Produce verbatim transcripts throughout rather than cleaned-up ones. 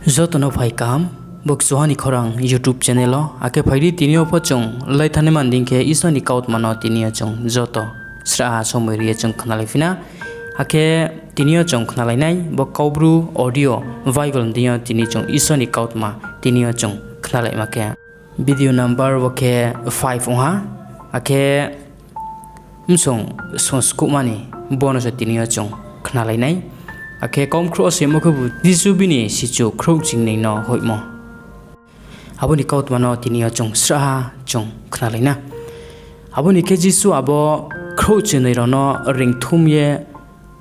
Joto no phai kaham, bo Kchuha ni Khorang YouTube channel wo. Akhe phai di, tini yo pho chung lai thanngnaima ni dei khe Isor ni kautma no tini yo chung joto srahha somoi ri ye chung khnalai phi na. Akhe tini yo chung khnalai nai bo Kaubru audio Bible ni deing yo tini chung Isor ni kautma tini yo chung khnalaima khe video number wo khe five ong ha. Akhe bsung songskouhma ni, bo no se tini yo chung khnalai nai. Akhe kaumkhrouh wo soimo khebu Jisu bini sichu khrouhchingnoi no hoihmo. Abo ni kautma no tini yo chung srahha chung khnalai na. Abo ni khe Jisu abo khrouhchingnoi rao no reingthum ye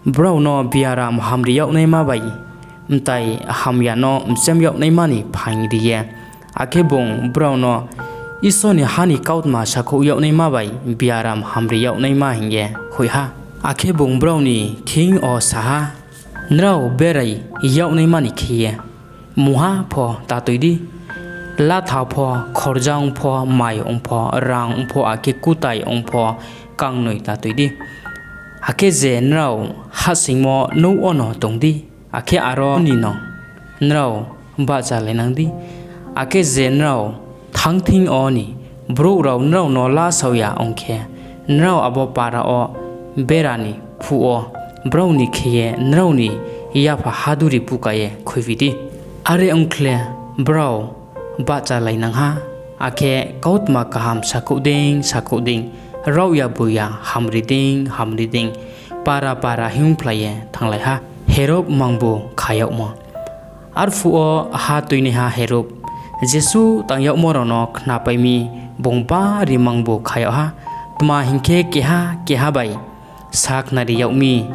brao no biaram hamri yag naima bai mtai hamya no mchem yag naima ni phaing ri ye, akhe bung brao no Isor ni ha ni kautma sakhouh yag naima bai biaram hamri yag naima hing ye hoih ha. Akhe bung brao ni thing yo sa ha, Nrao berai yag naima ni khe ye mungha pho ta tui di, latha pho, khorjang pho, mai ong pho, rang ong pho, akhe kutai ong pho, kangnoi ta tui di. Akhe je nrao hahsoingmo nouh wono tong di, akhe aro ni no nrao bahchalainang di. Akhe je nrao thanng thing yo ni brouh rao nrao no lasao ya ong khe, nrao abo para wo bera ni phuh wo brao ni khe ye nrao ni yapha haduri puka ye khuiphi di. Are ong khle, brao bahchalainang ha, akhe kautma kaham sakhouh dei sakhouh dei, raohya buya hamri dei hamri dei, para para hingphlai ye thannglai ha. Herod Mangbu Kha yagmo. Arphuh wo ha tuinaiha Herod jesuh tang yagmo rao no khnapai mi, bung bari mangbu kha yag ha. Tma hing khe, keha keha bai sakhnari yag mi,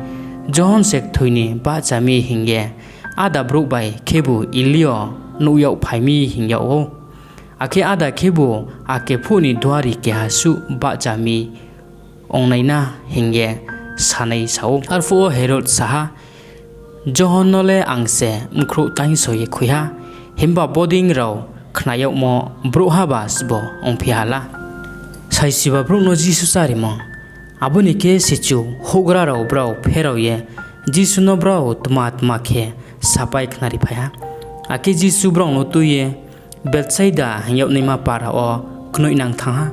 Johon se kthoi ni bahcha mi hing ye, áda brouh bai khebu Eliyo nuh yagphai mi hing yag ou, akhe áda khebu ake phuh ni duari keha suh bahcha mi ong nai na hing ye sanai sa ou. Arphuh wo Herod sa ha, Johon no le ang se bkhrouh taingso ye khui ha, himba bodei rao khna yagmo brouhhaba sbo ongphi ha la? Saisiba brouh no Jisu chárimo. Abo ni khe sichu houhgra rao brao pherao ye Jisu no brao tma tma khe sapai khnariphai ha. Akhe Jisu brao no tui ye Bethsaida hing yag naima para wo knoihnang thanng ha.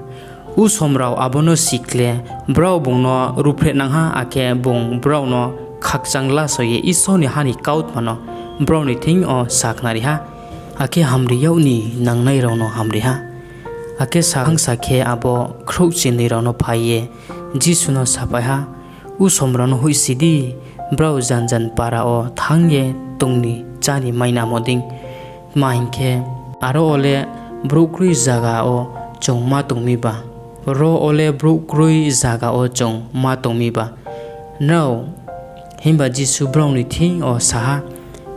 Usom rao abo no si khle, brao bung no ruhphrehnang ha, akhe bung brao no khakchang lasao ye Isor ni ha ni kautma no brao ni thing yo sakhnari ha, akhe hamri yag ni nangnai rao no hamri ha. Akhe sakhangsa khe abo khrouhchingnoi rao no phai ye Jisu no sapai ha, Usom rao no hoihsi di, brao janjan para wo thanng ye tong ni chá ni mainamo dei. Tma hing khe, aro wo le brouh kroi zaga wo chung ma tong mi ba, ro wo le brouh kroi zaga wo chung ma tong mi ba. Nrao, himba Jisu brao ni thing yo sa ha,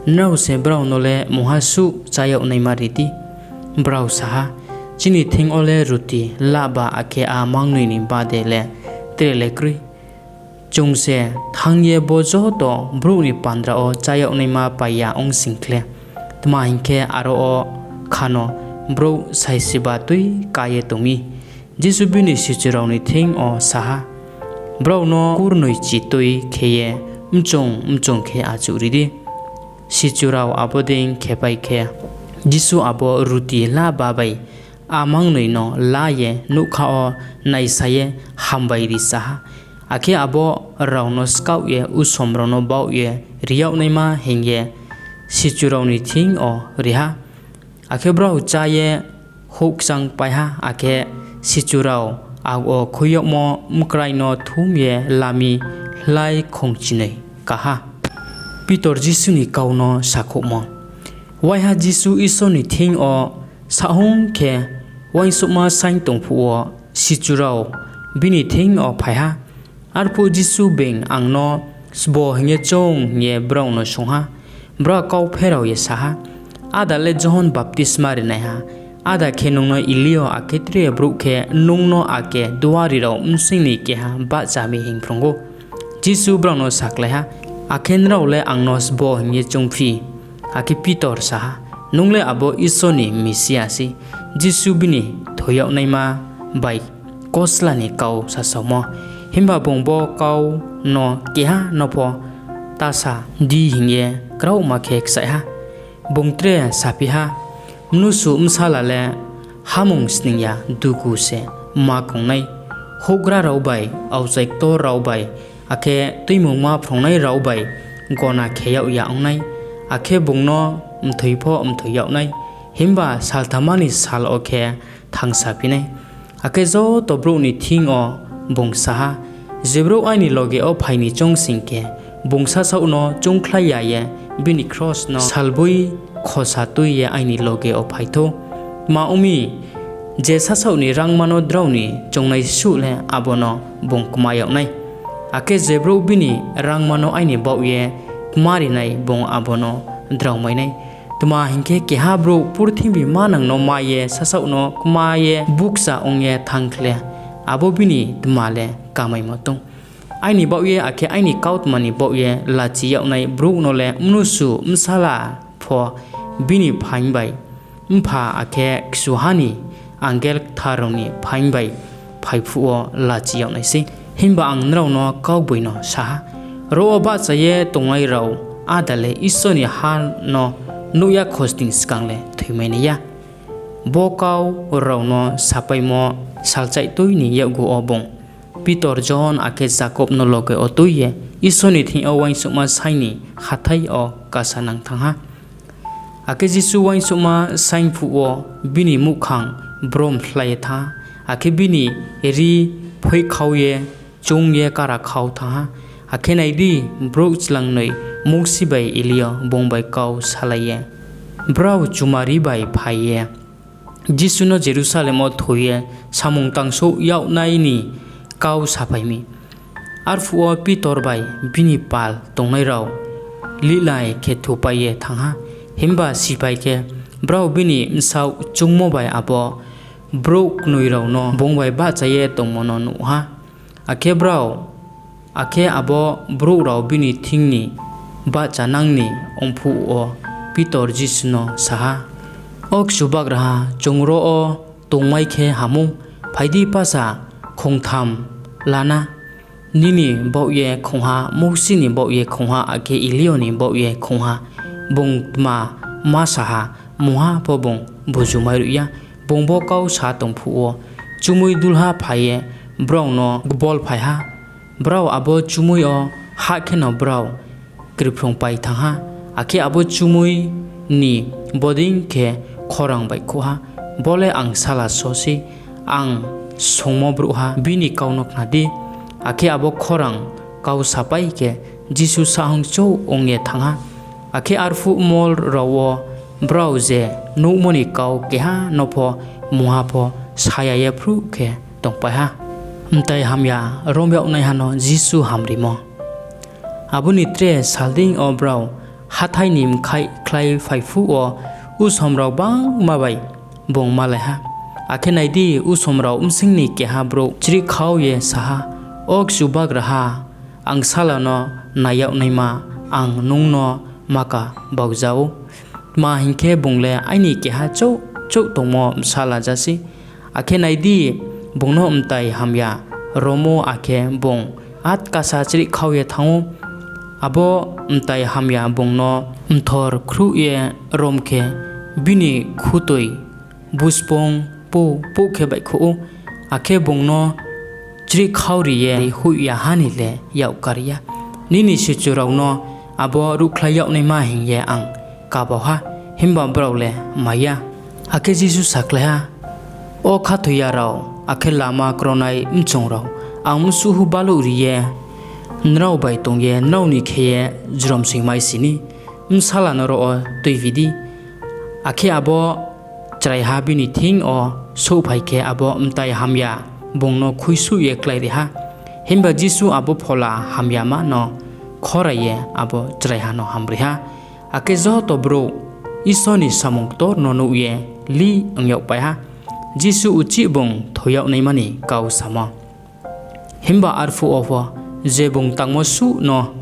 Nrao se brao no le mungha suh chá yag naima ri di. Brao sa ha, Chini thing yo le ruti lahba akhe á mangnoi ni bade le tre le kroi. Chung se thanng ye bo joto brouh ni bandra wo chá yag naima pai ya ong sing khle. Tma hing khe, aro wo khano brouh saisiba tui ká ye tong mi. Jisu bini sichu rao ni thing yo sa ha, Brao no kurnoichi tui khe ye mchong mchong khe achouhri di. Sichu rao abo dei khepai khe, Jisu abo ruti lahba bai á mangnoi no la ye nougkha wo naisa ye hambai ri sa ha. Akhe abo rao no skaoh ye usom rao no baoh ye ri yag naima hing ye sichu rao ni thing yo ri ha. Akhe brao chá ye houhkchangpai ha, akhe sichu rao ag wo khui yagmo mkrai no thum ye la mi hlai khongchinoi ká ha. Pitor Jisu ni kau no sakhouhmo. Waiha Jisu Isor ni thing yo saohhung khe uaingsouhma saing tong phuh wo sichu rao bini thing yo phai ha. Arphuh Jisu being, Ang no sbo hing ye choung? hing ye brao no swunng ha. Brao kau pherao ye sa ha, Áda le Johon baptisma rinaiha, áda khe nung no Eliyo, akhe tre brouh khe nung no ake duari rao bsing ni keha bahcha mi hing phrung ou. Jisu brao no sakhlai ha, Akhe nrao le ang no sbo hing ye choungphi? Akhe Pitor sa ha, Nung le abo Isor ni Mesia sei. Jisu bini thoi yag naima bai kosla ni kau sasaomo. Himba bung bo kau no keha no pho ta sa di hing ye kraohma khe kchaih ha. Bung tre saphi ha, Mnusu Bsala le hamung sning ya dugu se ma kong nai. Houhgra rao bai, aokchai ktor rao bai, akhe Tuimungma phrungnai rao bai gona khe yag ya ong nai, akhe bung no mthoi pho mthoi yag nai. Himba saltham ni sal wo khe thangsaphi nai. Akhe joto brouh ni thing yo bung sa ha, Je brouh aini loge wo phai ni choung sing khe, bung sasaoh no choungkhlai ya ye bini kros no salboi khosa tui ye aini loge wo phai thou. Tma ong mi, je sasaoh ni rangma no drao ni choungnai suh le abo no bung kma yag nai. Akhe je brouh bini rangma no aini baoh ye kmari nai, bung abo no drao mai nai. Tma hing khe, keha brouh purthimbi manang no mai ye sasaoh no kma ye bukcha ong ye thanng khle, abo bini tma le kamaimo tong? Aini baoh ye, akhe aini kautma ni baoh ye lachi yag nai brouh no le Mnusu Bsala pho bini phaing bai, Mpha akhe kchuha ni angel kthar rao ni phaing bai phai phuh wo lachi yag nai sei. Himba ang nrao no kaugboino sa ha, ro wo bahcha ye tongnai rao áda le Isor ni ha no nuh ya khosning skang le thoimai nai ya. Bo kau rao no sapaimo salchaih tui ni yakgu wo bung Pitor, Johon akhe Jakob no loge wo tui ye Isor ni thing yo uaingsouhma saing ni hathái yo kasanang thanng ha. Akhe Jisu uaingsouhma saing phuh wo bini muhkhang brom slái ye thanng ha, akhe bini rri phoihkhau ye, choung ye karakhau thanng ha. Akhe nai di, brouh chlangnoi, Mousi bai Eliyo bung bai kau salai ye, brao chumari bai phai ye Jisu no Jerusalem wo thoi ye samung tangsouh yag nai ni kau saphai mi. Arphuh wo Pitor bai bini pal tongnai rao lihlai khe thupai ye thanng ha. Himba siphai khe brao bini bsaoh choungmo bai abo brouh knoi rao no bung bai bahcha ye tongmo no nuh ha. Akhe brao, akhe abo brouh rao bini thing ni bahchanang ni ong phuh wo Pitor Jisu no sa ha, O Chubagraha, chung ro wo tongmai khe ham ou. Phai di, pasa khongtham la na, nini baoh ye khongha, Mousi ni baoh ye khongha, akhe Eliyo ni baoh ye khongha. Bung tma ma sa ha, mungha pho bung buju mairuh ya. Bung bo kau sa tong phuh wo chumui dulha phai ye brao no gbolphai ha. Brao abo chumui yo hah kheno brao kriphrungpai thanng ha, akhe abo chumui ni bodei khe khorang baihkhouh ha, Bo le angsala so sei, ang songmo brouhha, bini kau no khna di. Akhe abo khorang kau sapai khe Jisu sahhung chouh ong ye thanng ha. Akhe arphuh mol rao wo brao je nuhmo ni kau keha no pho mungha pho sa ya ye phruh khe tongpai ha. Mtai hamya rom yagnaiha no Jisu hamrimo. Abo ni tre sal dei yo brao hathái ni mkhaihkhlai phai phuh wo usom rao gbangma bai bung malai ha. Akhe nai di, usom rao bsing ni keha brouh chrihkhau ye sa ha, O Chubagraha, angsala no nai yag naima ang nung no ma ka bauja ou. Tma hing khe, bung le aini keha chouh chouh tongmo bsala ja sei. Akhe nai di, bung no mtai hamya rom ou, akhe bung atkasa chrihkhau ye thanng ou. Abo mtai hamya bung no mthor khruh ye rom khe, bini khutoi buspoung pouh pouh khe baihkhouh ou, akhe bung no chrihkhauri ye hoih ya ha ni le yak kar ya. Nini sichu rao no abo ruhkhlai yag naima hing ye ang kabau ha, himba brao le mai ya. Akhe Jisu sakhlai ha, O khathoi ya rao, akhe lama kronai mchong rao, ang bsuhhu baluhri ye nrao bai tong ye nrao ni khe ye jromsoingmai si ni, bsala no ro wo tuibi di. Akhe abo chraiha bini thing yo souhphai khe, abo mtai hamya bung no khuisuh ye kláiri ha. Himba Jisu abo phola hamyama no khorai ye abo chraiha no hamri ha. Akhe joto brouh Isor ni samung ktor no nuh ye lih ong yagpai ha, Jisu uchih bung thoi yag naima ni kau samo. Himba arphuh wo pho je bung tangmo suh no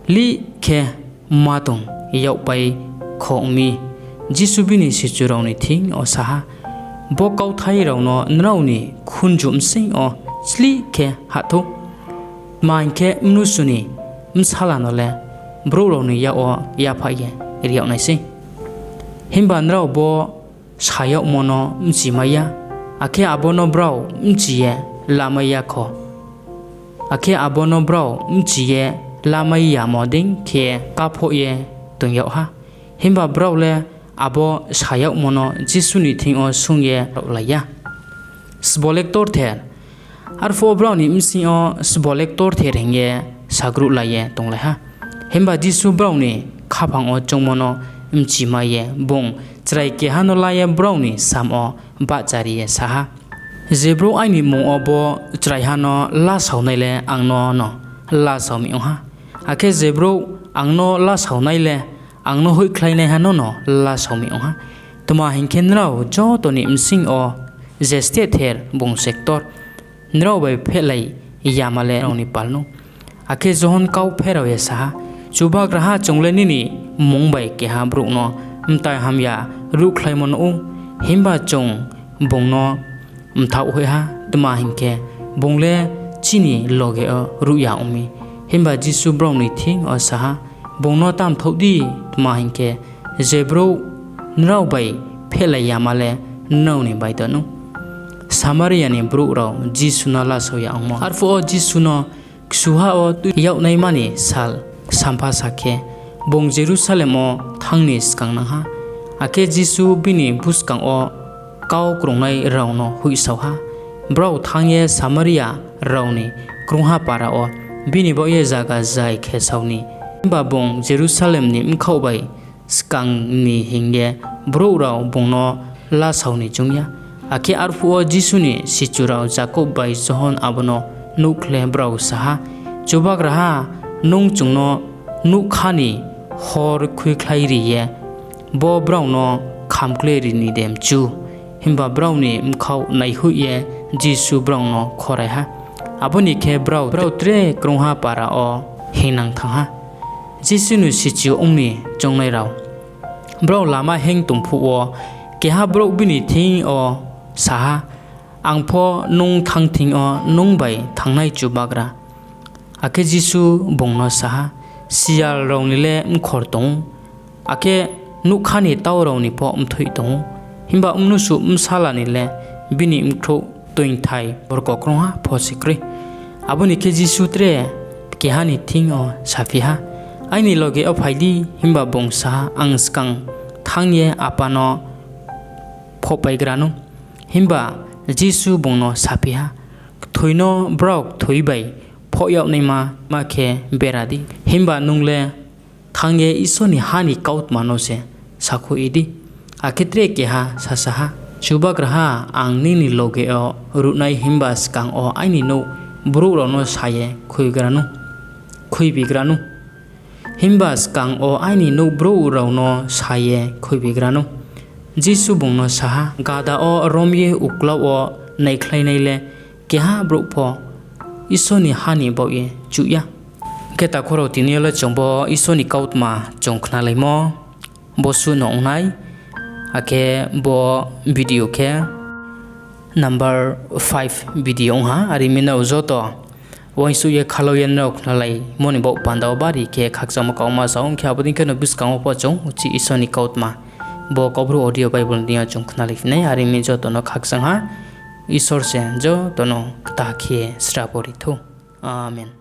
lih khe ma tong yagpai kho ong mi. Jisu bini sichu rao ni thing yo sa ha, Bo kauthai rao no nrao ni khunju bsing yo chlih khe hah thou. Tma hing khe, Mnusu ni Bsala no le brouh rao ni yak wo yaphaih ye ri yag nai sei. Himba nrao bo sa yagmo no bchimai ya, akhe abo no brao bchi ye lamai ya kho, akhe abo no brao bchi ye lamai yamo dei khe káphoh ye toing yag ha. Himba brao le abo sa yagmo no Jisu ni thing yo swunng ye raohlai ya. Sbo le Ktorther Arphuh wo brao ni bsing yo sbo le ktorther hing ye sagruhlai ye tonglai ha. Himba Jisu brao ni khaphang wo choungmo no bchimai ye, bung chrai keha no la ye brao ni samm wo bahchari ye sa ha, Je brouh aini mmung wo bo chraiha no lasaonai le ang nono lasao mi ong ha, akhe je brouh ang no lasaonai le ang no hoihkhlainaiha nono lasao mi ong ha. Tma hing khe, nrao joto ni bsing yo je stehther bung se ktor. Nrao bai phehlai yama le nrao ni pal nou. Akhe Johon kau pherao ye sa ha, Chubagraha, chung le nini mmung bai keha brouh no mtai hamya ruhkhlaimo nuh ou, himba chung bung no mthaoh hoih ha; tma hing khe, bung le chini loge wo ruh ya ong mi. Himba Jisu brao ni thing yo sa ha, Bung no ta mthaoh di; tma hing khe, je brouh nrao bai phehlai yama le nrao ni bai da nou. Samaria ni brouh rao Jisu no lasao ya ongmo. Arphuh wo Jisu no kchuha wo tui yagnaima ni sal sampha sa khe, bung Jerusalem wo thanng ni skangnang ha. Akhe Jisu bini buskang wo kau krungnai rao no hoihsao ha. Brao thanng ye Samaria rao ni krungha para wo bini baoh ye zaga zai khesao ni. Himba bung Jerusalem ni bkhaoh bai skang ni hing ye brouh rao bung no lasao ni choung ya. Akhe arphuh wo Jisu ni sichu rao Jakob bai Johon abo no nuh khle, brao sa ha, Chubagraha, nung chung no nougkha ni hor khuikhlairi ye bo brao no khamkle ri ni de mchu? Himba brao ni bkhaoh naihoih ye Jisu brao no khorai ha. Abo ni khe brao tre krungha para wo hingnang thanng ha. Jisu ni sichu ong ni choungnai rao. Brao lama hinng tong phuh wo keha brouh bini thing yo sa ha, Ang pho nung thanng thing yo nung bai thanngnai, Chubagra. Akhe Jisu bung no sa ha, Sial rao ni le mkhor tong ou, akhe nougkha ni tau rao ni pho mthoih tong ou, himba Mnusu Bsala ni le bini bkhrouh toingthai borkong krungha pho se kroi. Abo ni khe Jisu tre keha ni thing yo saphi ha, Aini loge wo phai di. Himba bung sa ha, Ang skang thanng ye Apa no phohpaigra nou. Himba Jisu bung no saphi ha, Kthoi no brao kthoi bai phoh yag naima khe bera di, himba nung le thanng ye Isor ni ha ni kautma no se sakhouh ye di. Akhe tre keha sasa ha, Chubagraha, ang nini loge wo ruhnai, himba skang wo aini nouh brouh rao no sa ye khuibigra nou. Himba skang wo aini nouh brouh rao no sa ye khuibigra nou. Jisu bung no sa ha, Gada wo rom ye uklau wo naikhlainai le keha brouh pho Isor ni ha ni baoh ye chuh ya. Khe takhu rao, tini yo le chung bo Isor ni kautma chung khnalaimo, bo suh no ong nai. Akhe bo video khe number five video ong ha. Are mi nrao joto uaingsouh ye khalau ye nrao khnalaimo ni baoh panda wo bari khe khakchangmo kauma sa ong khe, abo dei khe no buskang wo pho chung uchih Isor ni kautma bo Kaubru Audio Bible ni deing yo chung khnalaiphi nai. Are mi joto no khakchang ha. Isor se joto no kta khe srabo ri thou. Amen.